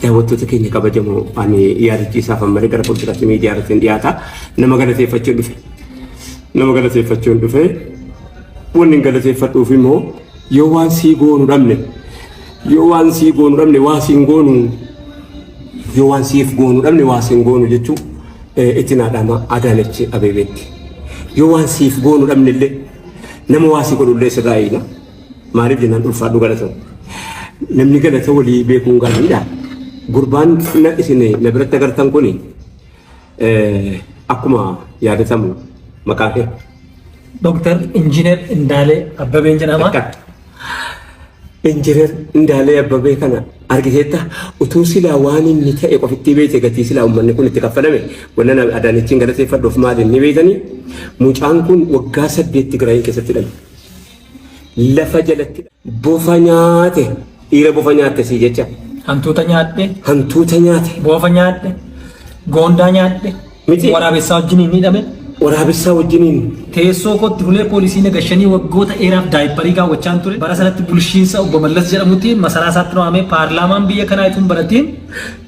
Daawwattoota keenya kabajamoo ani yaadachiisaaf malee gara fuulduraatti miidiyaa irratti hin dhiyaata. Nama galateeffachuun dhufe. Nama galateeffachuun dhufe. Wanni hin galateeffadhuuf immoo yoo waan sii goonu dhabne yoo waan sii goonu dhabne waa siin goonu yoo waan siif goonu dhabne waa siin goonu jechuu itti naadhama Adaanechi Abeebeetti. Yoo waan siif goonu dhabne illee nama waa sii godhu illee sirraa eegna. Maaliif jennaan ulfaadhu galatoom. Namni galata walii beekuun gaariidha. Gurbaan na isin na biratti agartan kuni akkuma yaadatamu maqaa kee. Dr. Injiinar Indaalee Abbabeen jedhama. Injiinar Indaalee Abbabee kana argiteetta utuu silaa waan inni ta'e qofittii beekte gatii silaa uummanni kun itti kaffalame wannan Adaanechiin galateeffadhuuf maali inni beektanii mucaan kun waggaa 8 Tigraayin keessatti hidhame. Lafa jalatti bofa nyaate dhiira bofa nyaatte sii jecha. Hantuuta nyaadhe. Hantuuta nyaate. Bofa nyaadhe. Goondaa nyaadhe. Miti. Waraabessaa wajjiniin hidhame. Waraabessaa wajjiniin. Teessoo kootti hulee poolisii nagashanii waggoota dheeraaf daayipparii kaawwachaan ture. Bara sanatti bulchiinsa obbo Mallas jedhamutti masaraa isaatti waamee paarlaamaan biyya kanaa itoo hin baratiin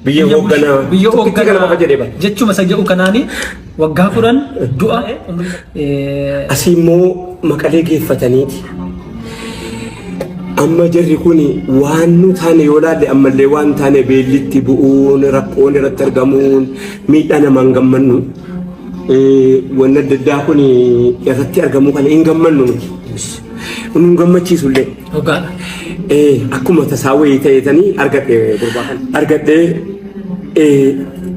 Biyya hoogganaa. biyya Tokkitti kana qofa jedhee bara. jechuuma isa jedhu kanaani waggaa 10 du'a. Asii immoo Maqalee geeffataniiti. Amma jarri kun waan nu taane yoo laalle ammallee waan taane beellitti bu'uun rakkoon irratti argamuun miidhaa namaan gammannu. Wanni adda addaa kun irratti argamuu kana hin gammannu nuti. Nu hin gammachiisu illee. Dhugaadha. Akkuma tasaa wayii ta'eetanii argadhe gurbaa kana. Argadhee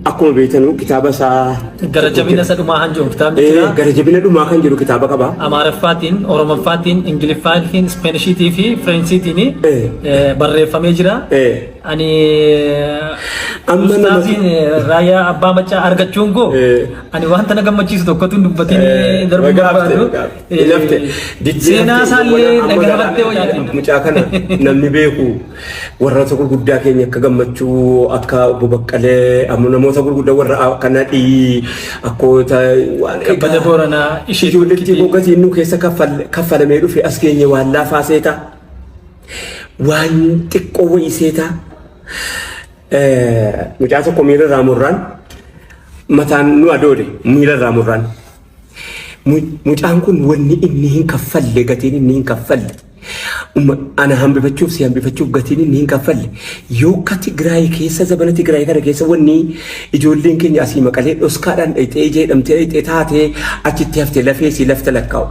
akkuma beektanu kitaaba isaa. Gara jabina isa dhumaa kan jedhu kitaabni jira. Gara jabina dhumaa kan jedhu kitaaba qaba. Amaaraffaatiin, Oromoffaatiin, Ingiliffaatiin, Ispeenishiitii fi Fireensiitiin barreeffamee jira. Ani Amma nama- ustaaziin raayyaa abbaa maccaa argachuun koo ani wanta na gammachiisu tokkotu hin dubbatin darbuu barbaadu. Seenaa isaallee dhagaafattee wayyaa. Mucaa kana namni beeku warroota gurguddaa keenya akka Gammachuu, akka obbo Baqqalee, amma namoota gurguddaa warra akka Nadhii, akkoota waan Kabbada Booranaa, ishee ijoolleetti Tokkitii. koo gatiin nu keessa kaffalamee dhufe as geenye waan laafaa seeta. Waan xiqqoo wayii seeta. Mucaa tokko miila irraa murraan mataan nu adoode miila irraa murraan. Mucaan kun wanni inni hin kaffalle gatiin inni hin kaffalle. Ana hambifachuuf si hambifachuuf gatiin inni hin kaffalle. Yoo akka Tigraay keessa zabana Tigraay kana keessa wanni ijoolleen keenya asii Maqalee dhoskaadhaan dhayxee ija hidhamtee dhayxee taatee achitti haftee lafee sii lafta lakkaa'u.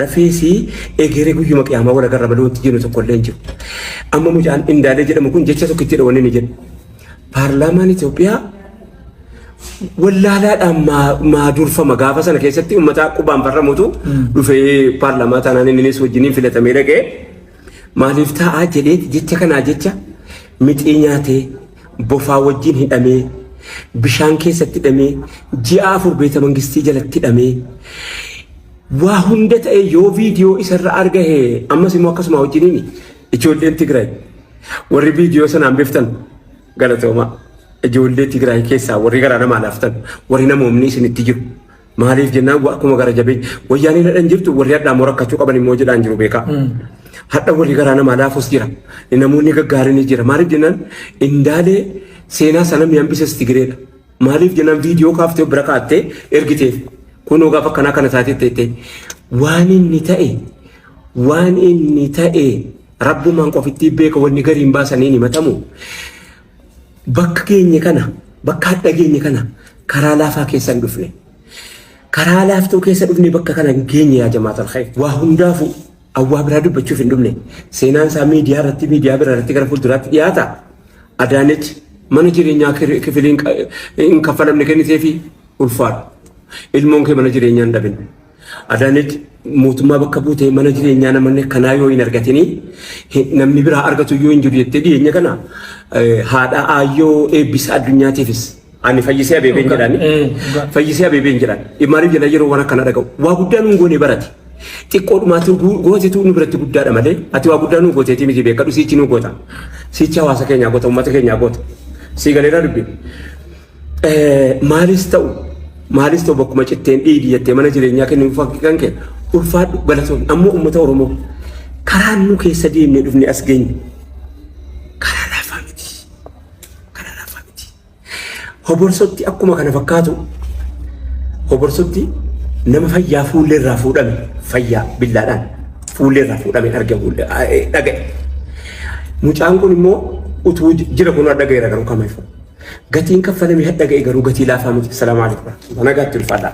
Lafee sii egeree guyyuma qiyaamaa wal agarra malee wanti jennu tokko illee hin jiru. Amma mucaan Indaalee jedhamu kun jecha tokkittiidha wanni inni jedhu. Paarlaamaan Itoophiyaa wallaalaadhaan maa durfama gaafa sana keessatti uummata qubaan farramutu dhufee paarlaamaa taanaan inninis wajjiniin filatamee dhaqee maaliif taa'aa jedhee jecha kanaa jecha mixii nyaatee bofaa wajjin hidhamee bishaan keessatti hidhamee ji'a 4 beeta mangistii jalatti hidhamee waa hunda ta'ee yoo viidiyoo isarra argahe ammas immoo akkasuma wajjiniin ijoolleen Tigraay warri viidiyoo sanaan biftan galatoomaa. Ijoollee Tigraay keessaa warri garaa namaa laaftan warri namoomni isinitti jiru. Maaliif jennaan akkuma gara jabeenya wayyaaneen hadhan jirtu warri hadhaa immoo rakkachuu qaban immoo jedhaan jiru beekaa. Hadha warri garaa namaa laafus jira. Namoonni gaggaariinis jira. Maaliif jennaan Indaalee seenaa sana mi hambisas Tigireedha. Maaliif jennaan viidiyoo kaaftee bira kaa'attee ergiteef. Kunoo gaafa akkanaa kana taatee teettee. Waan inni ta'e waan inni ta'e rabbumaan qofittii beeka wanni gariin baasanii himatamu. Bakka geenye kana, bakka hadha geenye kana karaa laafaa keessa hin dhufne. Karaa laaftuu keessa dhufne bakka kana hin geenye yaa jamaatal khayr. Waa hundaafuu awwaa biraa dubbachuuf hin dhufne. Seenaan isaa miidiyaa irratti miidiyaa biraa irratti gara fuulduraatti dhiyaata. Adaanech mana jireenyaa kifiliin hin kaffalamne kenniteefi ulfaadhu. Ilmoon kee mana jireenyaa hin dhabin. Adaanech mootummaa bakka buutee mana jireenyaa namoonni akkanaa yoo hin argatinii namni biraa argatu iyyuu hin jiru jettee dhiyeenya kana haadha aayyoo eebbisa addunyaatiifis ani Fayyisee Abeebeen jedhaani. Fayyisee Abeebeen jedhaan. Maaliif jedha yeroo waan akkana dhaga'u. Waa guddaa nuun goone barate. Xiqqoodhumaatu gootetu nu biratti guddaadha malee ati waa guddaa nuu gooteetii miti beekadhu siichi nuu goota. Siichi hawaasa keenyaa goota uummata keenyaa goota. Sii galeeraa dubbiin. Maalis ta'u maalis ta'u bakkuma citteen dhiigi jettee mana jireenyaa kennuuf fakkii kan kee ulfaadhu galatoomi. Ammoo uummata Oromoo karaan nu keessa deemnee dhufne as geenye karaa laafaa miti. Hoborsotti akkuma kana fakkaatu, hoborsotti nama fayyaa fuullee irraa fuudhame, fayyaa billaadhaan fuullee irraa fuudhame arge, dhaga'e. Mucaan kun immoo utuu jira kun dhaga'eera garuu kamiif. Gatiin kaffalame dhaga'e garuu gatii laafaa miti. Salaamu alaikum. Nagaatti ulfaadhaa.